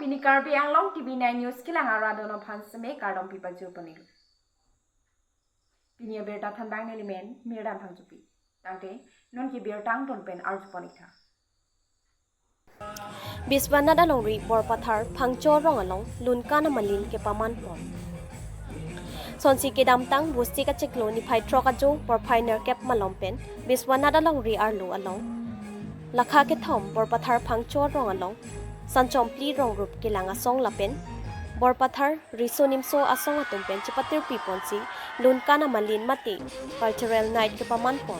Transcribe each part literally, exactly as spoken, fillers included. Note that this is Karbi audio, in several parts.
Pini Karbi Anglong T V nine News kelang arat atum aphan seme kardom pipajir pon-ik. Pini abirta thanbang nelimen Mirdan Phangchopi. Tangte non ke birta angton pen arju pon-ik tha. Biswanath alongri Borpathar Phangcho arong along lunkan amalin kepaman pon. Sonsi kedamtang Busti kachiklo niphai throk ajo porphai nerkep malom pen Biswanath alongri arlo along lakha kethom Borpathar Phangcho arong along Sanchom Phli Rongrup kelang asong lapen Borpathar Riso Nimso Asong atum pen chepatirpi ponsi lunkan amalin mate cultural night kepaman pon.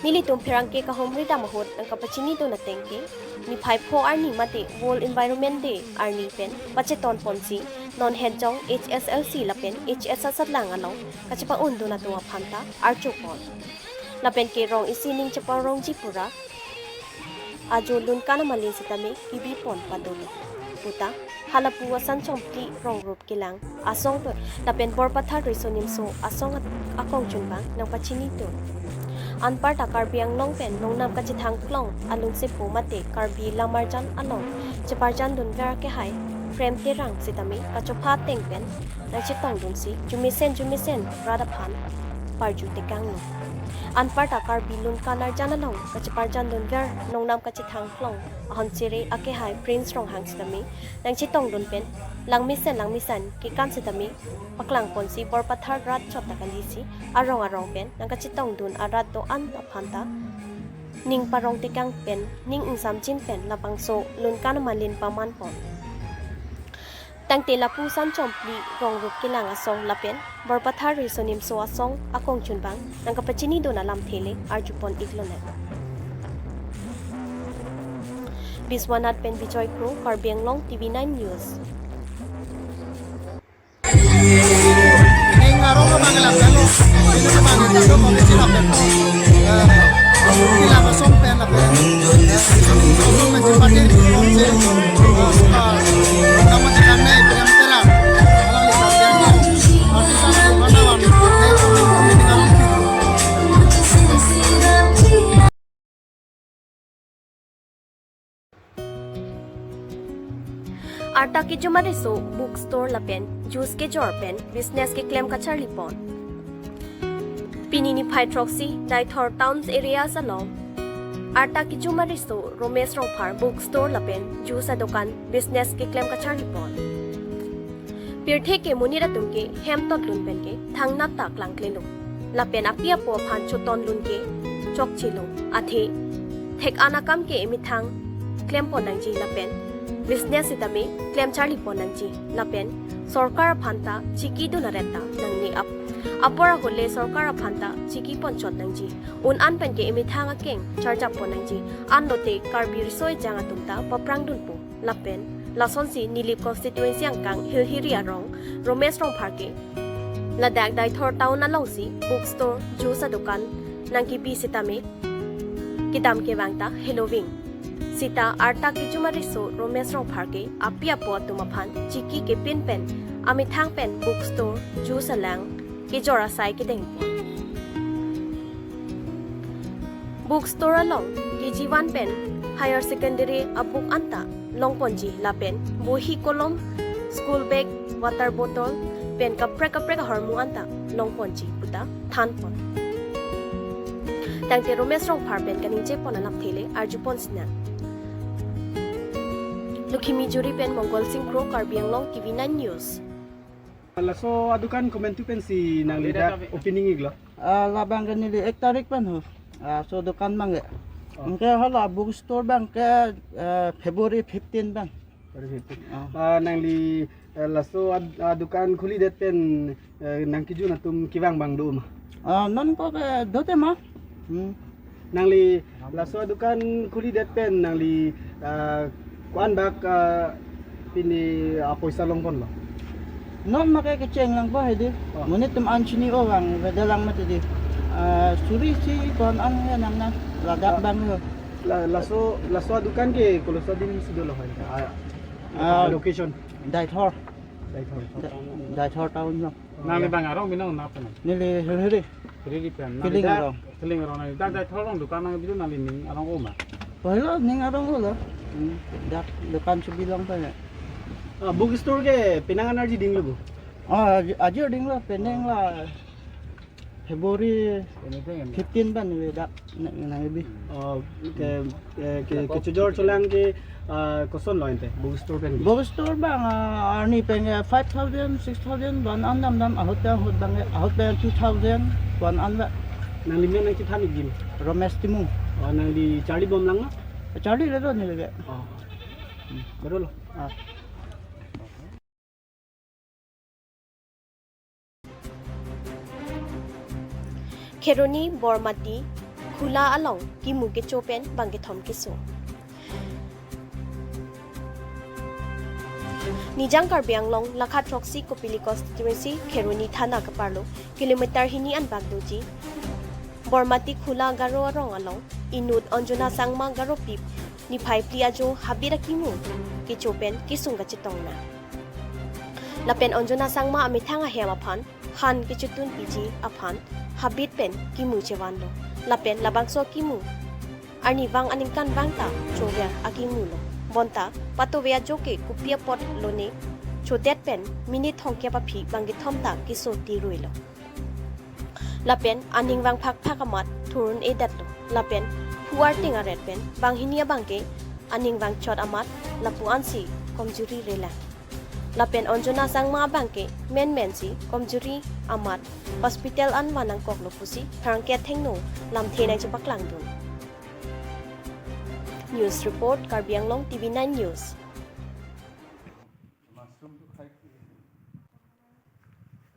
Nelitum pherangke kahumri dam ahut nangkapachinidun ateng ke niphai pho arni mate World Environment Day arni pen pacheton ponsi non hetjong H S L C lapen H S asatlang along kachepa-undun atum aphanta arju pon. Lapen ke rong isi ning cheparongji pura ajo lunkan amalin sitame kebi pon padolo puta halapu a Sanchom Phli Rongrup kelang asong pen lapen Borpathar Riso Nimso Asong at-, akongchunbang nangpachinidun. Anparta Karbi Anglong pen longnam kachethang klong alunsepo mate Karbi Lamarjan along cheparjandunver kehai Prem Terang sitame kachopha ateng pen nangchetongdunsi jumesen jumesen rat aphan parju tekanglo. Anparta Karbi lunkan arjan along kacheparjandunver longnam kachethang klong ahon chere akehai Prince Ronghang sitame nangchetongdun pen langmesen langmesan kekan sitame paklang ponsi Borpathar rat chot ta kalisi arong arong pen nangkachetongdun arat do-an aphanta ning parong tekang pen ning ingsamjin pen labangso lunkan amalin paman pon. Tangte lapu Sanchom Phli Rongrup kelang asong lapen Borpathar Riso Nimso Asong akongchunbang nangkapachinidun alamthe le arju pon-ik lonang. Biswanath pen Bijoy Kro, Karbi Anglong T V nine News. Ning arong abang ke lapen lo. Ini ke abang ke lapen lo, kami si lapen lo. Eh, ini lapen song pen lapen. Eh, song pen simpati di kong si. Eh, suka. Nama si kami, yang terang. Alang di kami yang terang. Artisan di mana wan. Eh, kami, kami ning arong pen. Arta kejum ariso book store lapen juice kejor pen business keklem kacharli pon. Pini niphai throksi Deithor town areas along arta kejum ariso Romesh Rongphar book store lapen juice adokan business keklem kacharli pon. Pirthe ke monit atum ke hem totlun pen ke thangnat ta klangklelo. Lapen api apo aphan chotonlun ke chokchelo. Athe thek-an akam ke emethang klem pon nangji lapen business sitame klem charli pon nangji. Lapen sorkar aphan ta chikidun aret ta nangne ap-, apor ahut le sorkar aphan ta chiki pon chot nangji. Un-an pen ke emethang akeng charjap pon nangji. Anlote Karbi riso ejang atum ta paprangdunpo. Lapen lasonsi Nilip constituency angkang Hilhiri arong Romesh Rongphar ke ladak Deithor town alongsi book store, juice adokan nangkebi sitame kedam kevang ta heloving. Sita arta kejum ariso Romesh Rongphar ke api apo atum aphan chiki kepin pen amethang pen book store, juice alang kejor asai kedeng pon. Book store along K G one pen higher secondary a-book anta longponji lapen bohi kolom, school bag, water bottle pen kaprek kaprek ahormu anta longponji puta thanpon. Tangte Romesh Rongphar pen kaningje pon alamthe le arju pon sinang. Lukhimi Juri pen Mongol Singh Kro, Karbi Anglong T V nine News. Laso adukan komantu pensi nangli dak opening-iklo? Ah, labang ke neli ek tarik pen ho. Ah, laso dukan abang ke. Oh. Anke hala book store abang ke, eh, February fifteen abang. February fifteen. Oh. Ah, nangli, eh, laso ad-, adukan khulidet pen, eh, nangkejun atum kevang abang do ma? Ah, non ko ke dote ma. Hmm. Nangli laso adukan khulidet pen nangli, ah, ko-an bak, ah, pini, ah, poisa longponlo? Non ma ke kecheng lang pa hedi. Oh. Monit atum an chini-o abang, kedalang mati di. Ah, suri isi ko-an an he nang na, ladak abang ho. La-, laso, laso adukan ke koloso adim si dolo hai? Ah, ah, location? Deithor. Deithor. De-, Deithor town lo. Nangli bang arong binong napa nang? Neli Hilhiri. Hilhiri pen. Nangli Kiling dak arong. Kiling arong nangli dak Deithor along dukan nangbi do, nangli ning arong-o ma? Pahilo ning arong-o lo. Hmm, dak dukan chebi long pen. Ah, book store ke penang an arji dinglo bo? Ah, aji, aji dinglo, penang la February fifteen pen ave dak nang, nangkebi. Oh, ke, ke, ke, kechojor cholang ke, ah, kosonlo ante book store pen? Book store abang, ah, arni pen ke five thousand, six thousand, van an dam dam, ahut pen ahut abang ke, ahut pen two thousand, van an la. Nangli men nangchethan ik ji? Ramesh Timung. Oh, nangli charli bomlang ma? Charli le do neli ke. Oh. Baru lo. Ah. Kheroni Bormati Khula along kimu kecho pen bangkethom kesung. Nijang Karbi Anglong lakha throksi Kopili constituency Kheroni thana keparlo kilometer hini anbak doji Bormati Khula Garo arong along inut Anjuna Sangma Garopip niphai phli ajo habit akimu kecho pen kesung kachetong na. Lapen Anjuna Sangma amethang ahem aphan han kechotun piji aphan habit pen kimu chevanlo. Lapen labangso kimu arnivang aningkanvang ta chover akimulo. Bonta patove ajo ke kopi apotlo ne chodet pen minute thomkep aphi bangkethom ta keso tiruilo. Lapen aning vangphakphak amat thurun-edetlo. Lapen phu arting aret pen banghini abang ke aning vangchot amat lapu ansi komjuri relang. Lapen Anjuna Sangma abang ke menmensi komjuri amat hospital an van nangkoklo pusi pherangke athengno lamthe nangchepaklangdun. News report, Karbi Anglong T V nine News. মাছৰুমটো খাই কি?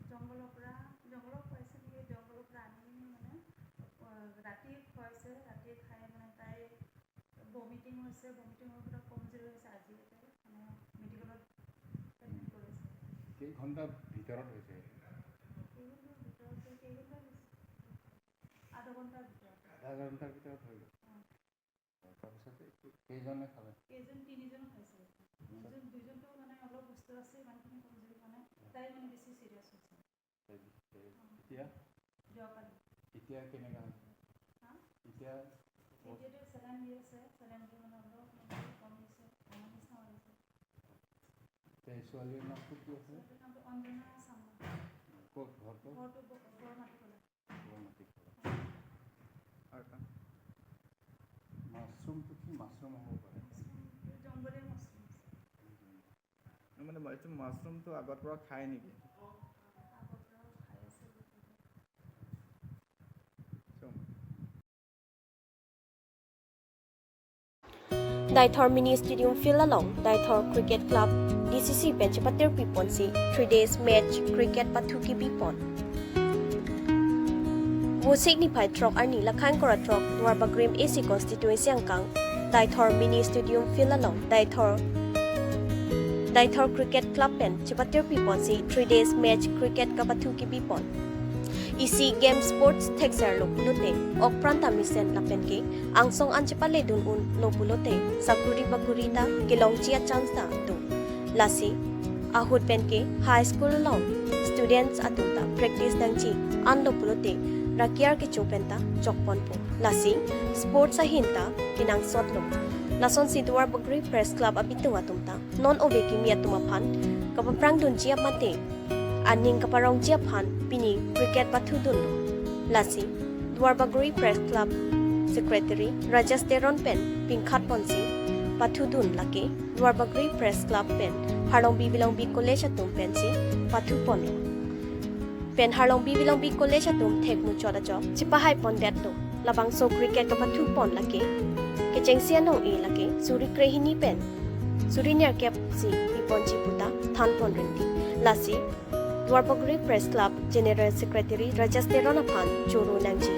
জংঘলৰ পৰা, জংঘলত পাইছে নেকি, জংঘলৰ পৰা আনি মানে, আহ, ৰাতি খুৱাইছে, ৰাতি খাই মানে তাই ভমিটিং হৈছে, ভমিটিং হৈ পেলাই কমজুৰি হৈছে। আজি তাই মানে মেডিকেলত এডমিট কৰিছে। কেইঘণ্টা ভিতৰত হৈছে? কেইঘণ্টা ভিতৰত, কেইঘণ্টা হৈছে? আধা ঘণ্টাৰ ভিতৰত। আধা ঘণ্টাৰ ভিতৰত হৈ গ'ল। অ। তাৰপিছত এইটো কেইজনে খালে? কেইজন, তিনিজনে খাইছে। আচ্ছা। দুজন, দুজনতো মানে অলপ সুস্থ আছে, ইমানখিনি কমজুৰি হোৱা নাই। তাই মানে বেছি চিৰিয়াছ হৈছে। তাই, তাই অ। এতিয়া? যোৱাকালি। এতিয়া কেনেকা হৈছে? হা? এতিয়া এতিয়াতো চেলাইন দি আছে, চেলাইনটো মানে অলপ মানে কমিছে, কমাৰ নিচিনা হৈছে। তাই ছোৱালীৰ নামটো কি আছিলে? ছোৱালীৰ নামটো অঞ্জনা চাংমা। ক'ত ঘৰটো? ঘৰটো ব-, বৰমাটি ফালে। বৰমাটি ফালে। আৰু কা-, মাছৰুমটো কি মাছৰুম হ'ব পাৰে? মাছৰুমটো জংগলী মাছৰুম। মানে মা-, এইটো মাছৰুমটো আগৰ পৰা খায় নেকি? আগৰ পৰাও খাই আছে। So, Deithor Mini Stadium Field along Deithor Cricket Club D C C pen chepatirpi ponsi three days match cricket pathu kibipon. Vosik niphai throk arni lakha ingkoi ra throk Duarbagori M A C constituency angkang Deithor Mini Stadium Field along Deithor, Deithor Cricket Club pen chepatirpi ponsi three days match cricket kapathu kibipon. Isi game sports thekserlo pulote okpran ta mesen lapen ke angsong an chepaledun unlo pulote sakuri bakuri ta kelongji achance ta do. Lasi ahut pen ke high school along students atum ta practice nangji anlo pulote rakiar kecho pen ta chokponpo. Lasi sports ahin ta kenangsotlo. Lasonsi Duarbagori Press Club abitung atum ta non ove kimi atum aphan kapaphrangdunji amate aning kaparongji aphan pini cricket pathudunlo. Lasi Duarbagori Press Club Secretary Rajesh Teron pen pingkhat ponsi pathudun lake Duarbagori Press Club pen Harlongbi Vilongbi College atum pensi pathuponlo. Pen Harlongbi Vilongbi College atum thekmuchot ajok chepahai pondetlo. Labangso cricket kapathupon lake kechengsi anong-e lake suri krehini pen suri nerkep si piponji puta thanpon rinti. Lasi Duarbagori Press Club General Secretary Rajesh Teron aphan choro nangji.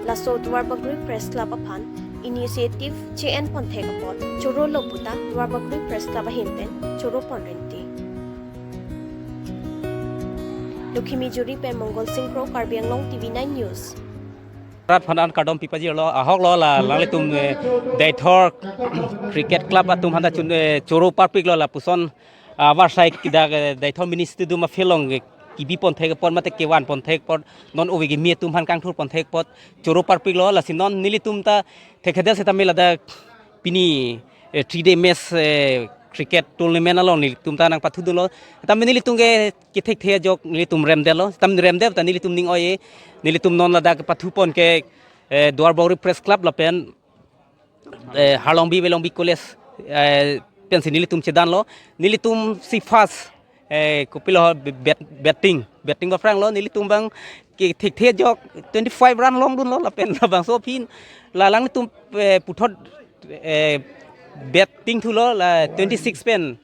Laso Duarbagori Press Club aphan initiative che-en ponthek apot chorolo puta Duarbagori Press Club ahin pen choro pon rinti. Lokhimijuri pen Mongol Singh Kro, Karbi Anglong T V nine News. Rat phan an kardom pipajirlo, ahoklo la, nanglitum, eh, Deithor Cricket Club atum aphan ta chun, eh, choro parpiklo lapuson, ah, avarsai kidak, eh, Deithor Mini Stadium afield along, eh, kibipon thek apot mate kevanpon thek apot non ove kimi atum aphan kangthurpon thek apot choro parpiklo. Lasi non nelitum ta thekthe seta mela dak pini eh, three day match, eh, cricket tournament along nelitum ta nangpathudunlo. Tame nelitum ke kethekthe ajok nelitum remdetlo. Tame remdet ta nelitum ning oi-e. Nelitum non ladak pathupon ke, eh, Duarbagori Press Club lapen, eh, Harlongbi Velongbi College, eh, pensi nelitum chedanlo. Nelitum si first, eh, kopilo bat-, batting, batting ba phranglo, nelitum abang kethekthe ajok twenty-five run longdunlo lapen labangso aphi la alanglitum, eh, puthot, eh, batting thulo la twenty-six pen,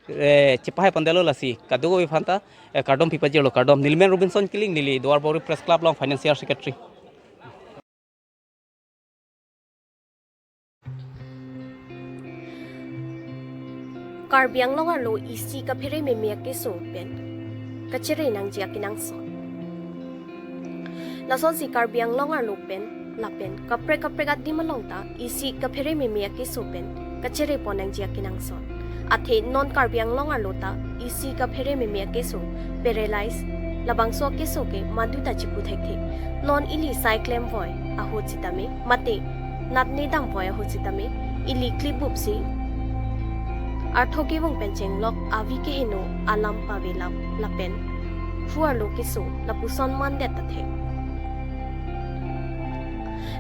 eh, chepahaipondetlo lasi kadokave aphanta, eh, kardom pipajirlo, kardom. Neli men Robinson Killing, neli Duarbagori Press Club along financial secretary. Karbi Anglong arlo isi kaphere meme akeso pen kachere nangji akenangsot. Lasonsi Karbi Anglong arlo pen lapen kaprek kaprek adim along ta isi kaphere meme akeso pen kachere pon nangji akenangsot. Athe non Karbi Anglong arlo ta isi kaphere meme akeso, paralyze, labangso akeso ke madu ta chipu thekthe. Non ili sai klemvoi ahut sitame, mate natne damvoi ahut sitame, ili klibupsi artho kevung pen chenglok avi keheno alam pavelap lapen phu arlo keso lapuson mandet ta thek.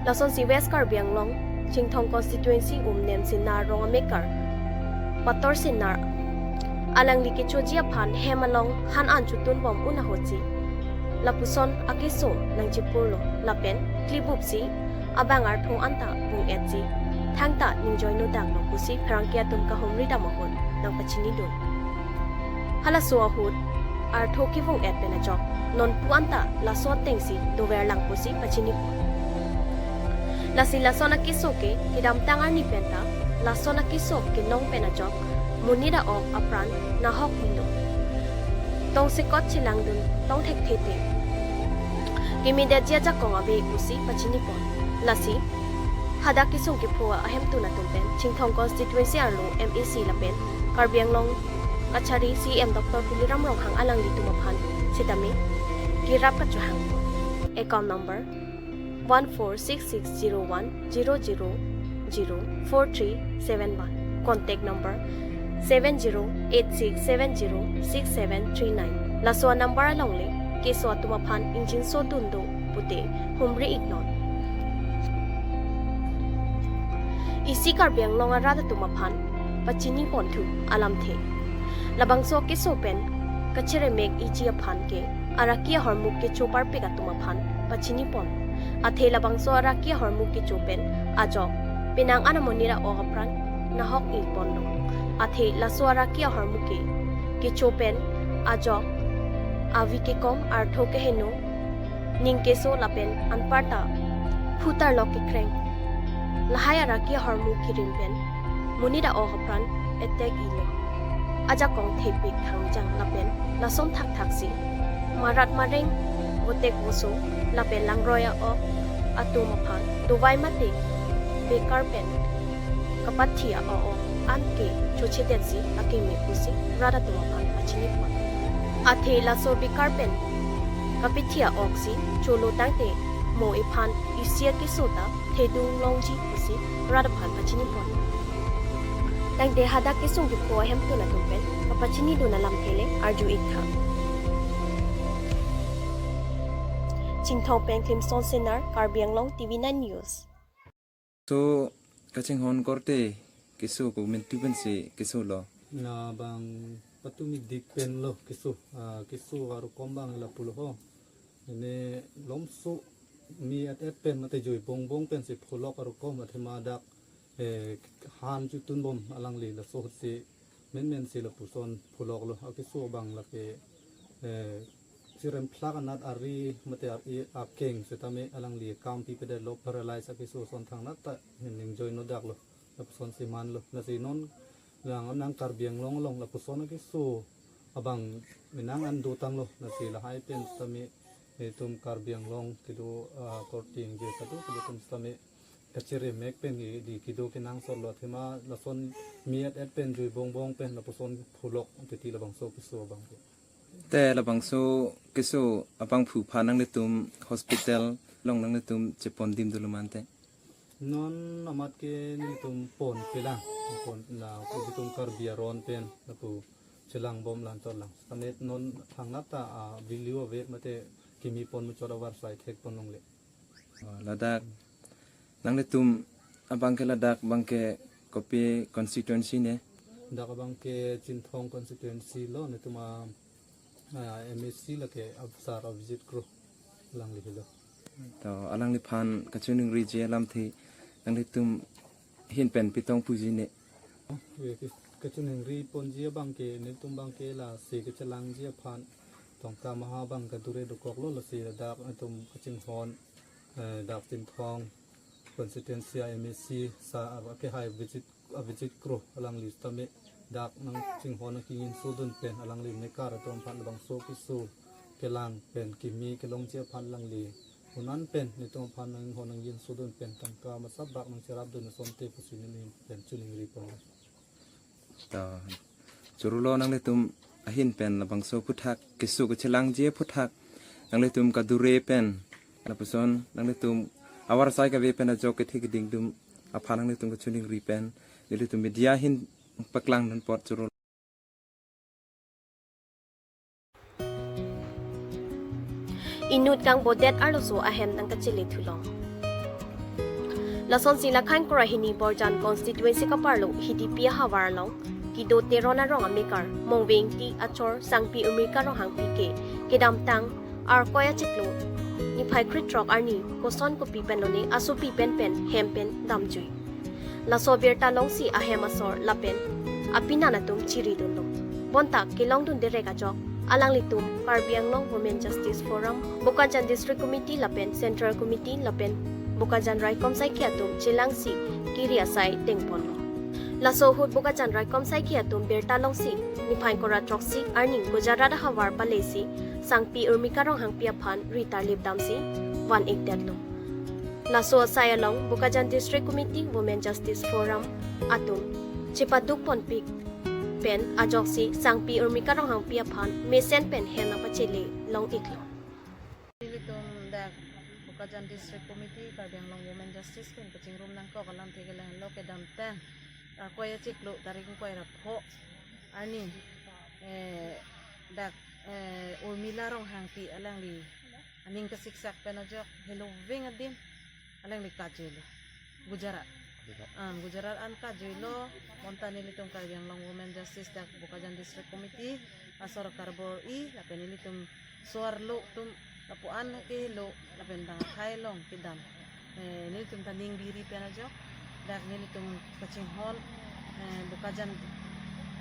Lasonsi West Karbi Anglong, Chinthong constituency Umnem Sinar rong amekar Pator Sinar alangli kechoji aphan hem along han an chutun bom un ahutsi lapuson akeso nangchipurlo lapen klibupsi abang artho anta bung-etsi thangta ningjoinodaklo pusi pherangke atum kahumri dam ahut nangpachinidun. Halaso ahut artho kevung-et pen ajok nonpu anta laso atengsi doverlang pusi pachinipon. Lasi lason akeso ke kedamtang arni penta lason akeso kenong pen ajok monit a-ok apran nahok hingno. Tongsekot chelangdun tong thekthe te kemedetji ajakong ave pusi pachinipon. Lasi hadak kesung kepho ahemtun atum pen Chinthong constituency arlo M A C lapen Karbi Anglong kachari C E M Doctor Tuliram Ronghang alanglitum aphan sitame kerap kachohang. Account number one four six six zero one zero zero zero four three seven one. Contact number seven zero eight six seven zero six seven three nine. Laso a-number alongle keso atum aphan ingjinso dun do pute humri iknon. Isi Karbi Anglong arat atum aphan pachini ponthu alamthe. Labangso keso pen kachere mek iji aphan ke araki ahormu kecho parpik atum aphan pachini pon. Athe labangso araki ahormu kecho pen ajok penang an amonit a-ok apran nahok ingponlo. Athe laso araki ahormu ke kecho pen ajok avi kekom, artho keheno, ning keso lapen anparta phu tarlok kekreng. Lahai araki ahormu kirim pen monit a-ok apran attack ilo. Ajakong thepik hangjang lapen lason thakthaksi marat mareng, votek voso lapen langroi a-ok atum aphan dovai mate bekar pen kapathi a-ok an ke chochedetsi akeme pusi rat atum aphan pachini pon. Athe laso bekar pen kapathi a-oksi cholo tangte mo ephan isi akeso ta thedung longji pusi rat aphan pachini pon. Tangte hadak kesung kepho ahemtun atum pen kapachinidun alamthe le arju iktha. Chinthong pen Clemson Senar, Karbi Anglong T V nine News. So, kachinghon korte keso ko mentu pensi keso lo. Na bang patumi dik pen lo keso, ah, keso arukom bang lapulo ho. Ini lomso mi at et pen mate jui bongbong pensi pholok arukom athema dak, eh, han chutun bom alangli laso ahutsi menmensi lapuson pholoklo. Akeso bang lake, eh, chirem phlak anat ari mate ari akeng setame alangli kam pipedetlo, paralyze akeso ason thangnat ta ningjoinodaklo, lapusonsi manlo. Lasi non lang nang Karbi Anglong along lapuson akeso abang menang an dotanglo. Lasi lahai pen setame itum Karbi Anglong kedo, ah, korte ingje kado kedo atum setame kachere mek pen ke di kedo kenangsot lo athema lason mi at et pen jui bongbong pen lapuson pholok titi labangso keso abang ke. Te labangso keso abangphu aphan nanglitum hospital along nanglitum chepon dim dolo mante? Non amat ke nelitum ponpe lang. Kon na pu itum Karbi aron pen lapu chelangbom lan chot lang. Setame non thangnat ta a value ave mate kimi pon muchot avarsai thek pon longle. Oh, ladak nanglitum abang ke ladak abang ke kopi constituency ne? Dak abang ke Chinthong constituency lo, netum a, a, M A C lake Ab-, Sar Abhijit Kro alangli helo. To alangliphan kachiningriji alamthe nanglitum ahin pen pitong puji ne? Ke-, kachiningri ponji abang ke netum abang ke lasi kachelangji aphan tangka maha abang kadure dokoklo, lasi ladak netum kachinghon, eh, dak Chinthong constituency a M A C Sar kehai Abhijit, Abhijit Kro alangli setame dak nangchinghon nangkinginsodun pen alangli mekar atum aphan labangso keso kelang pen kimi kelongji aphan alangli un-an pen netum aphan nanghon nangkinsodun pen tangka masap bak nangcherapdun asonte pusi netum pen chiningri pon. To, chorolo nanglitum ahin pen labangso aphuthak keso kachelangji aphuthak nanglitum kadure pen lapuson nanglitum avarsai kave pen ajok kethe keding atum aphan nanglitum kachiningri pen nelitum media ahin paklangdun apot chorolo. Inut kangbodet arloso ahem nangkachele thulong. Lasonsi Lakhain Kora hini Borjan constituency kaparlo Hidipi ahavar along kedo Teron arong amekar Mongve Ingti achor Sangpi Urmila Ronghangpi ke kedamtang Arkoi achiklo niphai krethrok arni koson kopi pen lone asopi pen pen hem pen damjui. Laso abirta alongsi ahem asor lapen apinan atum chiridunlo. Bonta kelongdun derek ajok alanglitum Karbi Anglong Women Justice Forum, Bokajan District Committee lapen Central Committee lapen Bokajan raikom saikhi atum chelangsi kiri asai dengponlo. Laso ahut Bokajan raikom saikhi atum birta alongsi niphai kora throksi arni Gujarat ahavar palesi Sangpi Urmila Ronghangpi aphan ri tarlip damsi van-ikdetlo. Laso asai along Bokajan District Committee Women Justice Forum atum chepaduk ponpik pen ajoksi Sangpi Urmila Ronghangpi aphan mesen pen hem nangpachele long-iklo. Nelitum dak Bokajan District Committee Karbi Anglong Women Justice pen kachingrum nangkok alamthe ke lahenlo, kedamtang Arkoi achiklo tarik ingkoi ra pho arni, eh, dak, eh, Urmila Ronghangpi alangli aning kasiksak pen ajok helo veng adim alangli kajuilo Gujarat. Gujarat. Ah, Gujarat an kajuilo, bonta nelitum Karbi Anglong Women Justice dak Bokajan District Committee asor karbor-i lapen nelitum so-arlo atum lapu-an kehelo lapen bang akhai along kedam, eh, nelitum ta ning biri pen ajok dak nelitum kachinghon, eh, Bokajan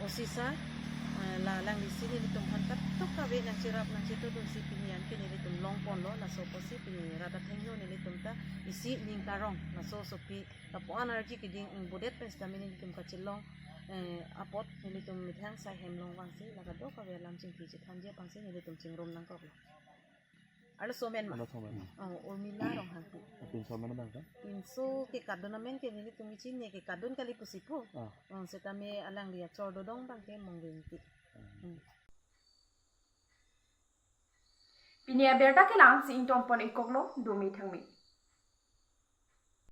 O C sir, eh, la alanglisi nelitum aphan kadokave nangcherap nangchetudunsi pini an ke nelitum longponlo, laso apotsi pini rat athengno nelitum ta isi ning karong laso asopi lapu-an arji keding ingbodet pen setame nelitum kachelong, eh, apot nelitum methang asai hem along vangsi la kadokave alam chingki chethanji aphansi nelitum chingrum nangkoklo. Arloso amen ma? Arloso amen. Oh, Urmila Ronghangpi. Pinso amen abang kan? Pinso kekatdun amen ke nelitum ichin ne kekatdun kali pusi pu. Ah. Oh, setame alangli achor dodong abang ke Mongve Ingti. Hmm. Pini abirta kelang si ingtonpon-ikkoklo, dumi thangmi.